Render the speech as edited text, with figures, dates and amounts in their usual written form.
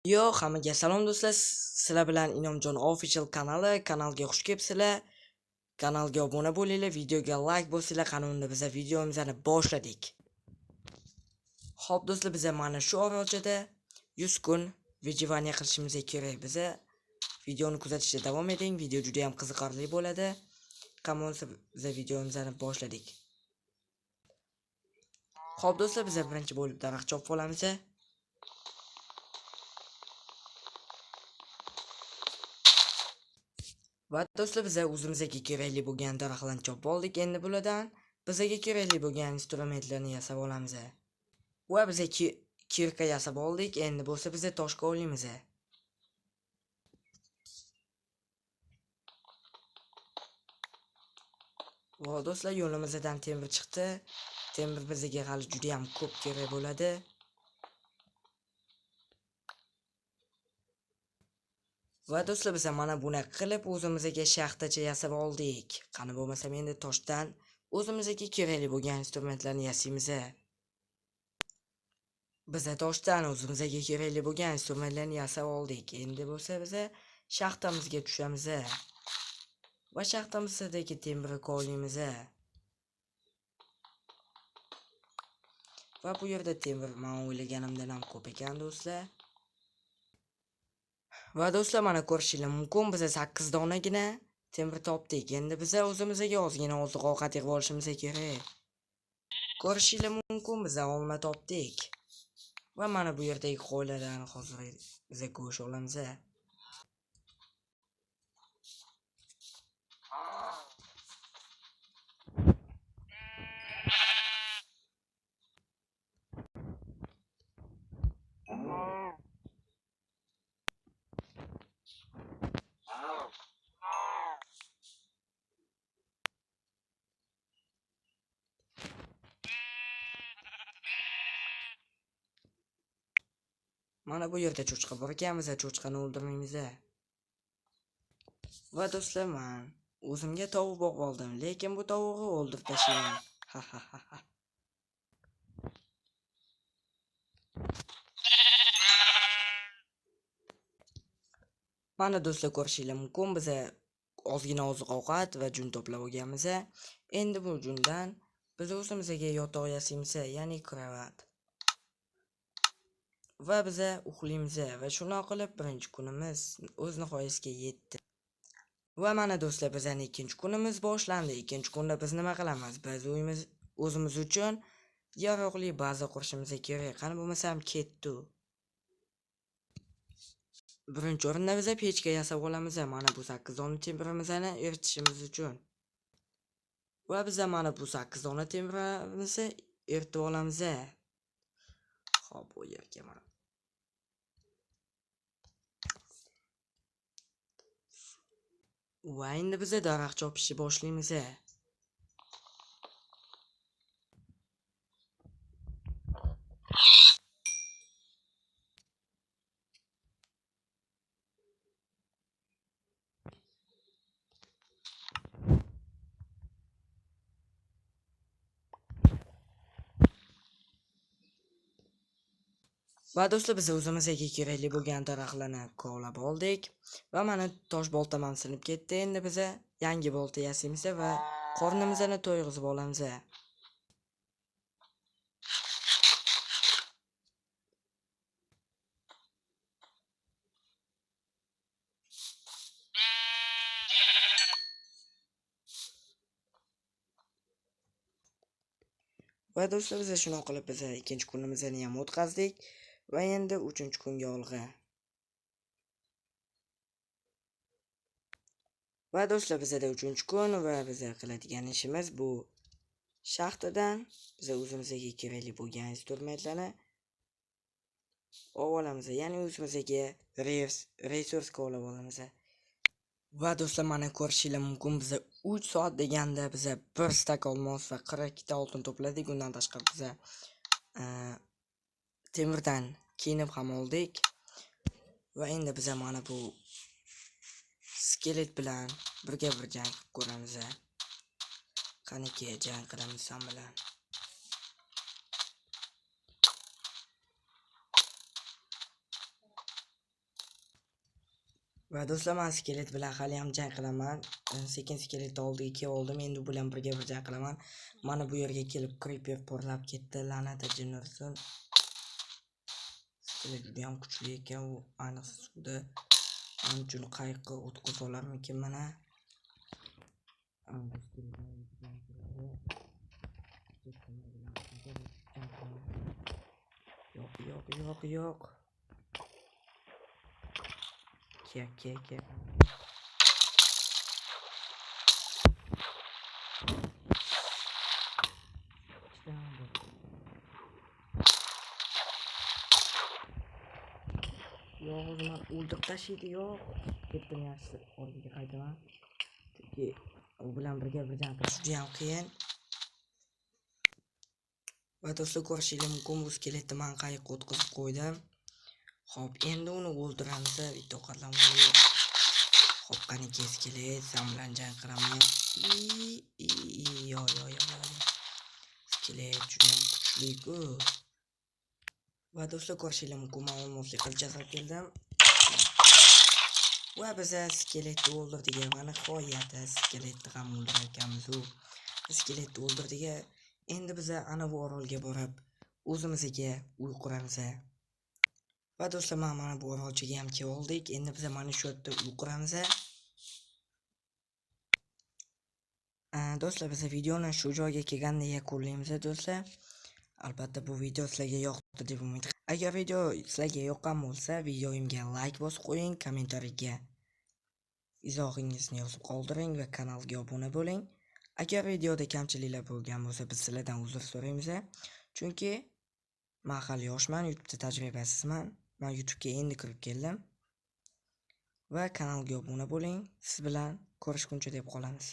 Yo, hammaga salom do'stlar. Sizlar bilan Inomjon Official kanali. Kanalga xush kelibsizlar. Kanalga obuna bo'linglar, videoga like bosinglar. Qani unda biz videomizni boshladik. Xo'p do'stlar, biz mana shu orolchada 100 kun выживание qilishimiz kerak. Biza videoni kuzatishda davom eting. Video juda ham qiziqarli bo'ladi. Qani bo'lsa biz videomizni boshladik. Xo'p do'stlar, biz birinchi bo'lib daraxt chopib olamiz. Va do'stlar, biz o'zimizga kerakli bo'lgan daraxtlarni chopib oldik. Endi bulardan bizga kerakli bo'lgan instrumentlarni yasab olamiz. Va biz kirka yasab oldik. Endi bo'lsa biz toshga olamiz. Va do'stlar, yo'limizdan temir chiqdi. Temir bizga hali juda ham ko'p kerak bo'ladi. Va do'stlar, biz mana buni qilib o'zimizga shaxtacha yasab oldik. Qani bo'lmasam endi toshdan o'zimizga kerakli bo'lgan instrumentlarni yasaymiz. Biz toshdan o'zimizga kerakli bo'lgan instrumentlarni yasab oldik. Endi bo'lsa biz shaxtamizga tushamiz. Va shaxtamizdagi temirni kovlaymiz. Va bu yerda temir men o'ylaganimdan ham ko'p ekan do'stlar. Va do'stlar, mana ko'rishingiz mumkin, biz 8 donagina temir topdik. Endi biz o'zimizga ozgina oziq-ovqat yig'ib olishimiz kerak. Ko'rishingiz mumkin, biz olma topdik. Va mana bu yerdagi qo'ylardan hozir biz go'sht olamiz. Mana bu yerda cho'chqa bor ekan, biz cho'chqani o'ldirmaymiz. Va do'stlar, men o'zimga tovuq boqib oldim, lekin bu tovuqni o'ldirib tashlayman. Ha ha ha ha. Mana do'stlar, ko'rishingiz mumkin, biz ozgina oziq-ovqat va jun to'plab olganmiz. Endi bu jundan biz o'zimizga yotoq yasaymiz, ya'ni kravat. Va biza uxlaymiz va shunday qilib birinchi kunimiz o'z nihoyasiga yetdi. Va mana do'stlar, bizning ikkinchi kunimiz boshlandi. Ikkinchi kunda biz nima qilamiz? Biz o'zimiz uchun yaroqli baza qurishimiz kerak. Qani bo'lmasam ketdi. Birinchi o'rinda biz pechka yasab olamiz. Mana bu 8 dona temirimizni eritishimiz uchun. Va biz mana bu 8 dona temirimizni eritib olamiz. Xo'p, bu yerga mana. Va endi biz daraxt chopishni boshlaymiz. Va do'stlar, biz o'zimizga kerakli bo'lgan daraxtlarni kovlab oldik. Va mana tosh boltam ham sinib ketdi. Endi biz yangi bolta yasaymiz va qornimizni to'yg'izib olamiz. Va do'stlar, biz shuni qilib biz ikkinchi kunimizni ham o'tkazdik. Va endi uchinchi kunga olg'a. Va do'stlar, bizda uchinchi kun va biz qiladigan ishimiz bu shaxtadan biz o'zimizga kerakli bo'lgan instrumentlarni olib olamiz, ya'ni o'zimizga resurs olib olamiz. Va do'stlar, mana ko'rishingiz mumkin, biz 3 soat deganda biz 1 stak olmos va 42 ta oltin to'pladik. Undan tashqari biz temirdan kiyinib ham oldik. Va endi biz mana bu skelet bilan birga bir jang qilib ko'ramiz. Qaniki jang qilamiz sen bilan. Va do'stlar, men skelet bilan hali ham jang qilaman. Sekin skelet oldiga kelib oldim. Endi u bilan birga bir jang qilaman. Mana bu yerga kelib creeper portlab ketdi. La'nat jin ursin. Skelet juda ham kuchli ekan, u ayniqsa suvda. Uning uchun qayiqqa o'tkaza olarmikin mana. Yo'q, yo'q, yo'q, yo'q. Ke, ke, ke. Yo'q, o'zi mani o'ldirib tashlaydi, yo'q. Ketdim, yaxshisi orqaga qaytaman. Chunki u bilan birga bir jang qilish juda ham qiyin. Va do'stlar, ko'rishingiz mumkin, bu skeletni men qayiqqa o'tkazib qo'ydim. Xo'p, endi uni o'ldiramiz, bitta ovqatlanmali. Xo'p, qaniki skelet, sen bilan jang qilaman. I, yo, yo, yo, yo. Skelet juda ham kuchli-ku. Va do'stlar, ko'rishingiz mumkin, men olmosli qilich yasab keldim. Va biz skeletni o'ldirdik. Va nihoyat skeletni ham o'ldirar ekanmiz u. Skeletni o'ldirdik. Endi biz ana bu orolga borib o'zimizga uy quramiz. Va do'stlar, mana bu orolchaga ham kelib oldik. Endi biz mana shu yerda uy quramiz. Do'stlar, biz videoni shu joyga kelganda yakunlaymiz do'stlar. Albatta bu video sizlarga yoqdi deb umid qilaman. Agar video sizlarga yoqqan bo'lsa, videoimga like bosib qo'ying, kommentariyaga izohingizni yozib qoldiring va kanalga obuna bo'ling. Agar videoda kamchiliklar bo'lgan bo'lsa, biz sizlardan uzr so'raymiz. Chunki men hali yoshman, YouTube'da tajribasizman. Men YouTube'ga endi kirib keldim. Va kanalga obuna bo'ling. Siz bilan ko'rishguncha deb qolamiz.